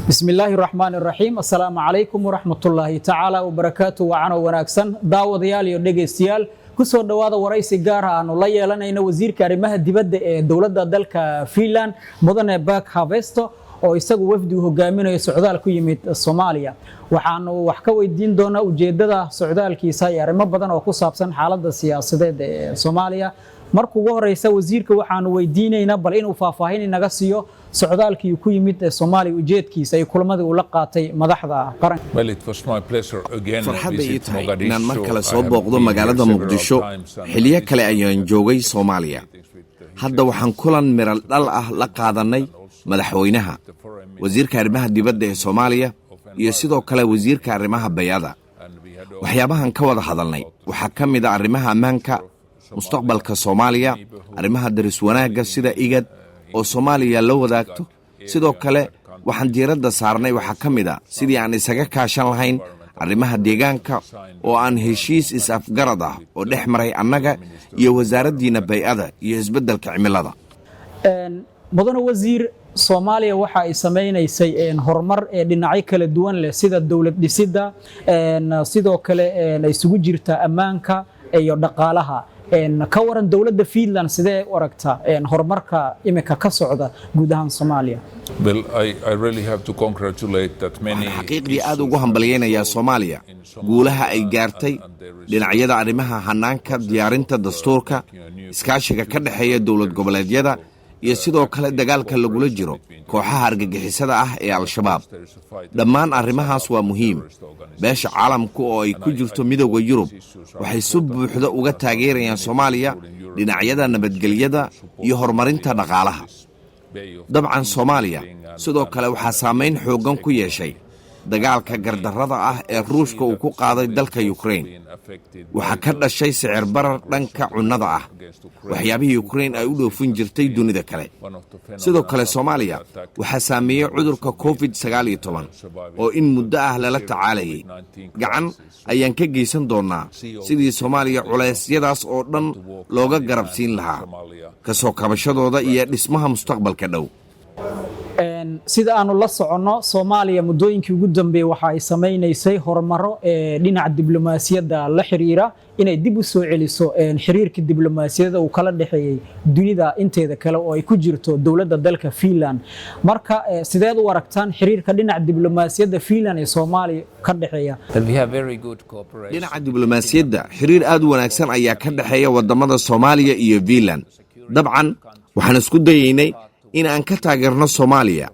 Bismi illaahi raxmaan raxiim. Assalaamu calaykum waraxmatullaahi tacaala wabarakaatu. Wacano wanaagsan, daawadayaal iyo dhegaystayaal, kusoo dhowaada waraysi gaar ah aanu la yeelanayno wasiirka arrimaha dibadda ee dowladda dalka Finland, mudane Pekka Haavisto, oo isagu wafdigu hogaaminayo socdaal ku yimid Soomaaliya. Waxaanu wax ka weydiin doonaa ujeeddada socdaalkiisa iyo arrimo badan oo ku saabsan xaaladda siyaasadeed ee Soomaaliya. Marka ugu horeysa, wasiirka waxaanu weydiinaynaa bal inuu faahfaahin inaga siiyo socdaalkii ku yimid ee Soomaaliya, ujeedkiisa iyo kulamadii uu la qaatay madaxda qaranka. Farxad bay ii tahay inaan mar kale soo booqdo magaalada Muqdisho. Xiliyo kale ayaan joogay Soomaaliya. Hadda waxaan kulan miral dhal ah la qaadannay madaxweynaha, wasiirka arrimaha dibadda ee Soomaaliya iyo sidoo kale wasiirka arrimaha bay'ada. Waxyaabahan ka wada hadalnay waxaa ka mid ah arrimaha ammaanka, mustaqbalka Soomaaliya, arrimaha daris wanaagga sida IGAD oo Soomaaliya la wadaagto. Sidoo kale waxaan diiradda saarnay waxaa ka mid ah sidii aan isaga kaashan lahayn arrimaha deegaanka, oo aan heshiis is-afgarad ah oo dhex maray annaga iyo wasaaraddiinna bay'ada iyo isbeddelka cimilada. Mudane wasiir, Soomaaliya waxa ay samaynaysay horumar ee dhinacyo kala duwan leh, sida dowlad dhisidda, sidoo kale isugu jirta ammaanka iyo dhaqaalaha. Ka waran dowladda Finland, sidee u aragtaa horumarka imika ka socda guud ahaan Soomaaliya? Waxaan xaqiiqdii aad ugu hambalyaynayaa Soomaaliya guulaha ay gaartay dhinacyada arrimaha hannaanka diyaarinta dastuurka, iskaashiga ka dhexeeya dowlad goboleedyada iyo sidoo kale dagaalka lagula jiro kooxaha argagixisada ah ee Al-Shabaab. Dhammaan arrimahaas waa muhiim. Beesha caalamku, oo ay ku jirto Midowda Yurub, waxay si buuxda uga taageerayaan Soomaaliya dhinacyada nabadgelyada iyo horumarinta dhaqaalaha. Dabcan, Soomaaliya sidoo kale waxaa saamayn xooggan ku yeeshay dagaalka gardarrada ah ee Ruushka uu ku qaaday dalka Yukrain. Waxaa ka dhashay sicir barar dhanka cunnada ah, waxyaabihii Yukrain ay u dhoofin jirtay dunida kale. Sidoo kale Soomaaliya waxaa saameeyey cudurka COVID-19 oo in muddo ah lala tacaalayay. Gacan ayaan ka geysan doonnaa sidii Soomaaliya culeysyadaas oo dhan looga garab siin lahaa ka soo kabashadooda iyo dhismaha mustaqbalka dhow. Sida aanu la soconno, Soomaaliya muddooyinkii ugu dambeeyey waxa ay samaynaysay horumaro ee dhinaca diblomaasiyadda la xiriira, inay dib u soo celiso xiriirka diblomaasiyadda uu kala dhexeeyey dunida inteeda kale, oo ay ku jirto dowladda dalka Finland. Marka sideed u aragtaan xiriirka dhinaca diblomaasiyadda Finland ee Soomaaliya ka dhexeeya? Dhinaca diblomaasiyadda, xiriir aad u wanaagsan ayaa ka dhexeeya waddamada Soomaaliya iyo Finland. Dabcan, waxaan isku dayaynay in aan ka taageerno Soomaaliya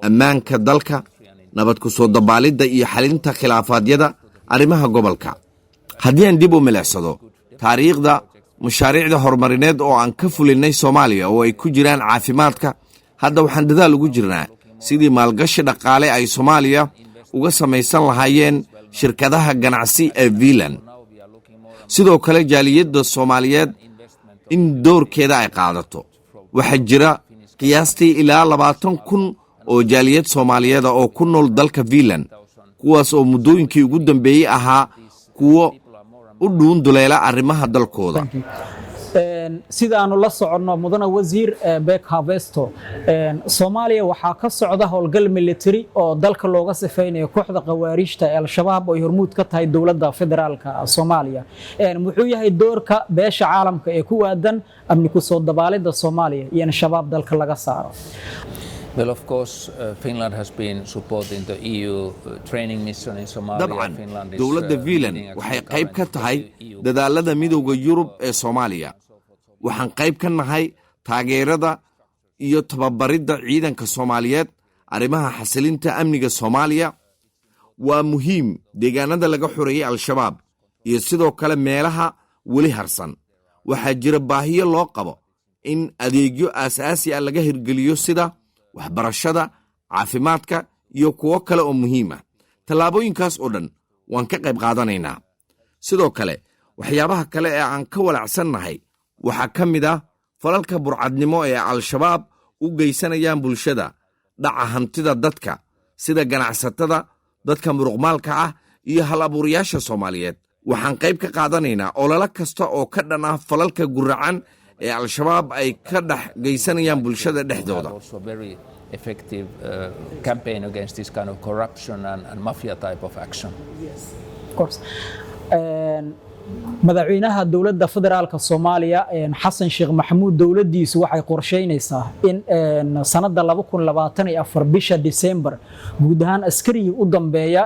ammaanka dalka, nabad ku soo dabaalidda iyo xalinta khilaafaadyada arrimaha gobolka. Haddii aan dib u milicsado taariikhda mashaariicda horumarineed oo aan ka fulinnay Soomaaliya, oo ay ku jiraan caafimaadka, hadda waxaan dadaal ugu jirnaa sidii maalgashi dhaqaale ay Soomaaliya uga samaysan lahaayeen shirkadaha ganacsi ee Finland. Sidoo kale jaaliyadda Soomaaliyeed in doorkeeda ay qaadato. Waxaa jira qiyaastii ilaa 20,000 oo jaaliyad Soomaaliyeeda oo ku nool dalka Finland, kuwaas oo muddooyinkii ugu dambeeyey ahaa kuwo u dhuunduleela arrimaha dalkooda. Sida aanu la soconno, mudane wasiir Pekka Haavisto, Soomaaliya waxaa ka socda howlgal military oo dalka looga sifaynayo kooxda khawaariijta ee Al-Shabaab, oo ay hormuud ka tahay dowladda federaalka Soomaaliya. Muxuu yahay doorka beesha caalamka ee ku aadan amni ku soo dabaalidda Soomaaliya iyo in Shabaab dalka laga saaro? Well, of course, Finland has been supporting the EU training mission in Somalia. Dabcan, dowladda Finland waxay qayb ka tahay dadaalada Midowda Yurub ee Soomaaliya. Waxaan qayb ka nahay taageerada iyo tababaridda ciidanka Soomaaliyeed. Arrimaha xasilinta amniga Soomaaliya waa muhiim, deegaanada laga xoreeyey Al-Shabaab iyo sidoo kale meelaha weli harsan. Waxaa jira baahiyo loo qabo in adeegyo aasaasi ah laga hirgeliyo, sida waxbarashada, caafimaadka iyo kuwo kale oo muhiim ah. Tallaabooyinkaas oo dhan waan ka qayb qaadanaynaa. Sidoo kale waxyaabaha kale ee aan ka walacsannahay waxaa ka mid ah falalka burcadnimo ee Al-Shabaab u geysanayaan bulshada, dhaca hantida dadka, sida ganacsatada, dadka muruqmaalka ah iyo hal abuurayaasha Soomaaliyeed. Waxaan qayb ka qaadanaynaa ololo kasta oo ka dhan ah falalka guracan ee Al-Shabaab ay ka dhex geysanayaan bulshada dhexdooda. Also very effective campaign against this kind of corruption and mafia type of action. Yes, of course. Madaxweynaha Dowladda Federaalka Soomaaliya, Xasan Sheekh Maxamuud, dowladdiisu waxay qorsheynaysaa in sanadda 2024 bisha Disembar guud ahaan askarigii u dambeeya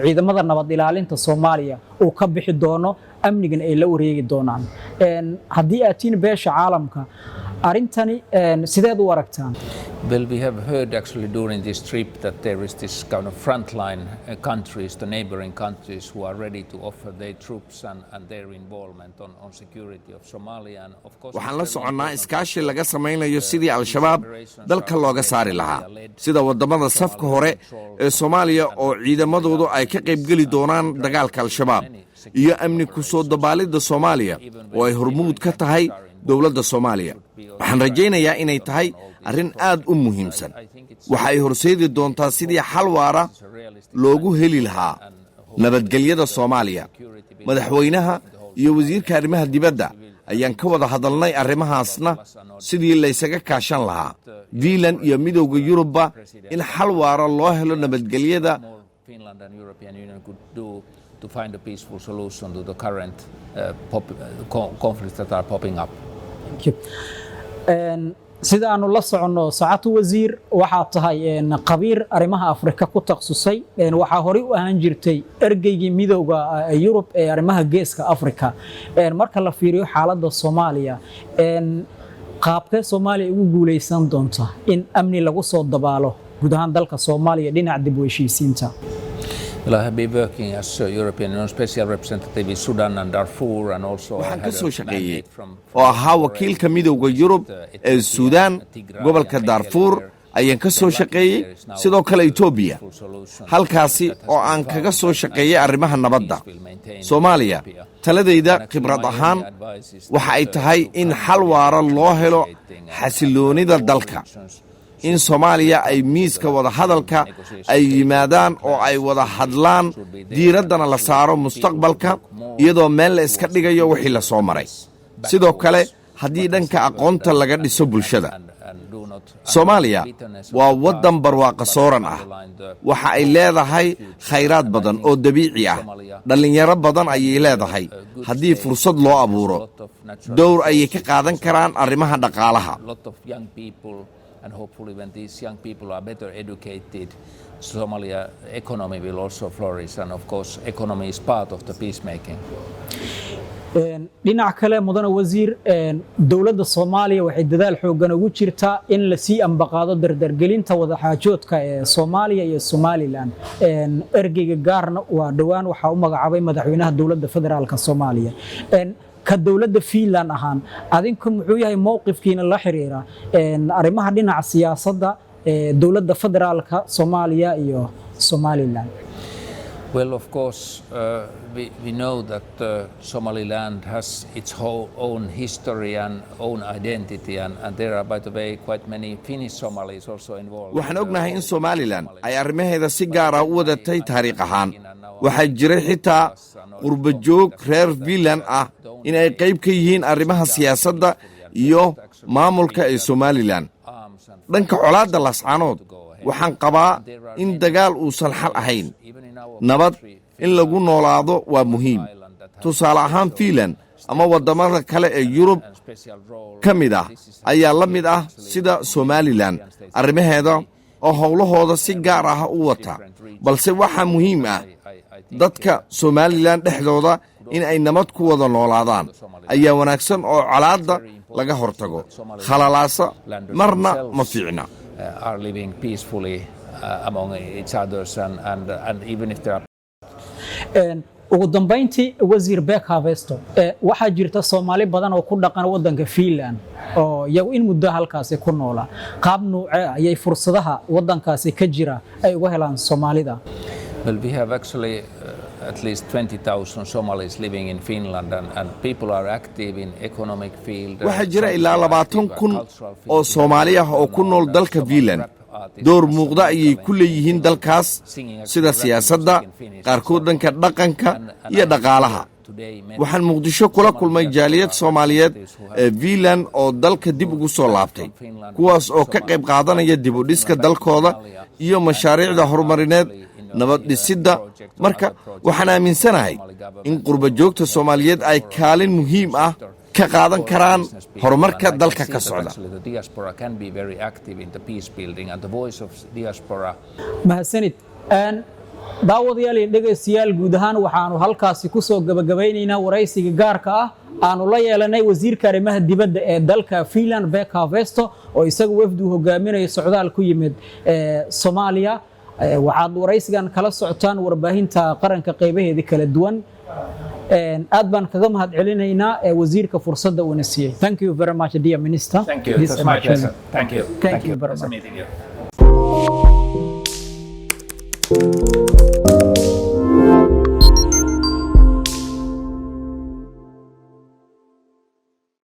ciidamada nabad ilaalinta Soomaaliya uu ka bixi doono, amnigan ay la wareegi doonaan. Haddii aad tihiin beesha caalamka, arrintani sideed u aragtaan? Well, we have heard actually during this trip that there is this kind of frontline countries, the neighboring countries, who are ready to offer their troops and their involvement on security of Somalia. And of course, Waxaan la soconnaa iskaashi laga samaynayo sidii Al-Shabaab dalka looga saari lahaa, sida waddamada safka hore ee Soomaaliya oo ciidamadoodu ay ka qaybgeli doonaan dagaalka Al-Shabaab iyo amni ku soo dabaalidda Soomaaliya oo ay hormuud ka tahay dowladda Soomaaliya. Waxaan rajaynayaa inay tahay arrin aad u muhiimsan. Waxa ay horseedi doontaa sidii xal waara loogu heli lahaa nabadgelyada Soomaaliya. Madaxweynaha iyo wasiirka arrimaha dibadda ayaan ka wada hadalnay arrimahaasna, sidii laysaga kaashan lahaa Finland iyo Midowda Yurubba in xal waara loo helo nabadgelyada. Finland and European Union could do to find a peaceful solution to the current conflicts that are popping up. Sida aanu la soconno, saacatu wasiir, waxaad tahay khabiir arrimaha Afrika ku takhasusay. Waxaa horey u ahaan jirtay ergeygii Midowda Yurub ee arrimaha Geeska Afrika. Marka la fiiriyo xaaladda Soomaaliya, qaabkee Soomaaliya ugu guuleysan doonta in amni lagu soo dabaalo guud ahaan dalka Soomaaliya dhinaca dib u heshiisiinta? Well, I have been working as a European Union Special Representative in Sudan and Darfur and also Waxaan ka soo shaqeeyey oo ahaa wakiilka Midowda Yurub ee Suudaan, gobolka Daarfuur ayaan ka soo shaqeeyey, sidoo kale Etoobiya, halkaasi oo aan kaga soo shaqeeyey arrimaha nabadda Soomaaliya. Taladayda khibrad ahaan waxa ay tahay in xal waara loo helo xasilloonida dalka, in Soomaaliya ay miiska wadahadalka ay yimaadaan oo ay wada hadlaan, diiraddana la saaro mustaqbalka, iyadoo meel la iska dhigayo wixii la soo maray. Sidoo kale, haddii dhanka aqoonta laga dhiso bulshada Soomaaliya, waa waddan barwaaqa sooran ah. Waxa ay leedahay khayraad badan oo dabiici ah. Dhallinyaro badan ayay leedahay. Haddii fursad loo abuuro, dowr ayay ka qaadan karaan arrimaha dhaqaalaha. And hopefully when these young people are better educated, Somalia economy will also flourish, and of course economy is part of the peacemaking. Dhinac kale, mudane wasiir, dowladda Soomaaliya waxay dadaal xooggan ugu jirtaa in lasii ambaqaado dardargelinta wadaxaajoodka ee Soomaaliya iyo Somaliland. Ergeyga gaarna waa dhowaan waxaa u magacaabay madaxweynaha Dowladda Federaalka Soomaaliya. Ka dowladda Finland ahaan, adinku muxuu yahay mowqifkiina la xiriira arrimaha dhinaca siyaasadda ee dowladda federaalka Soomaaliya iyo Somaliland? Well, of course, we know that Somaliland has its whole own history and own identity, and there are, by the way, quite many Finnish Somalis also involved. Waxaan ognahay in Somaliland ay arrimaheeda si gaar ah u wadatay taariikh ahaan. Waxaa jiray xitaa qurbajoog reer Finland ah in ay qayb ka yihiin arrimaha siyaasadda iyo maamulka ee Somaliland. Dhanka colaadda Laascaanood, waxaan qabaa in dagaal uusan xal ahayn. Nabad in lagu noolaado waa muhiim. Tusaale ahaan, Finland ama waddamada kale ee Yurub ka mid ah ayaa la mid ah sida Somaliland arrimaheeda oo howlahooda si gaar ah u wata, balse waxaa muhiim ah dadka Somaliland dhexdooda in ay nabad ku wada noolaadaan ayaa wanaagsan oo colaadda laga hortago. Khalalaasa marna ma fiicna. Are living peacefully among each others and even if there are Ugu dambayntii, wasiir Pekka Haavisto, waxaa jirta Soomaali badan oo ku dhaqan waddanka Finland oo iyagu in muddo halkaasi ku noolaa. Qaab nuuce ayay fursadaha waddankaasi ka jira ay uga helaan Soomaalida? Well, we have actually at least 20,000 Somalis living in Finland, and people are active in economic field. Waxaa jira ilaa 20,000 oo Soomaali ah oo ku nool dalka Finland. Door muuqda ayay ku leeyihiin dalkaas, sida siyaasadda, qaarkood dhanka dhaqanka iyo dhaqaalaha. today met Waxaan Muqdisho kula kulmay jaaliyad Soomaaliyeed ee Finland oo dalka dib ugu soo laabtay, kuwaas oo ka qayb qaadanaya dib u dhiska dalkooda iyo mashaariicda horumarineed, nabad dhisidda. Marka waxaan aaminsanahay in qurba joogta Soomaaliyeed ay kaalin muhiim ah ka qaadan karaan horumarka dalka ka socda. Actually, the diaspora can be very active in the peace building and the voice of diaspora. Mahadsanid. Daawadayaal iyo dhegaystayaal, guud ahaan waxaanu halkaasi kusoo gabagabaynaynaa waraysiga gaarka ah aanu la yeelanay wasiirka arrimaha dibadda ee dalka Finland, Pekka Haavisto, oo isagu wafdu hogaaminayo socdaal ku yimid Soomaaliya. Waxaad waraysigan kala socotaan warbaahinta qaranka qaybaheeda kala duwan. Aad baan kaga mahad celinaynaa wasiirka fursadda uuna siiyey. Thank you very much, dear minister. Thank you. This It was my opportunity. Pleasure. Thank you. Thank you very Nice much. Meeting you.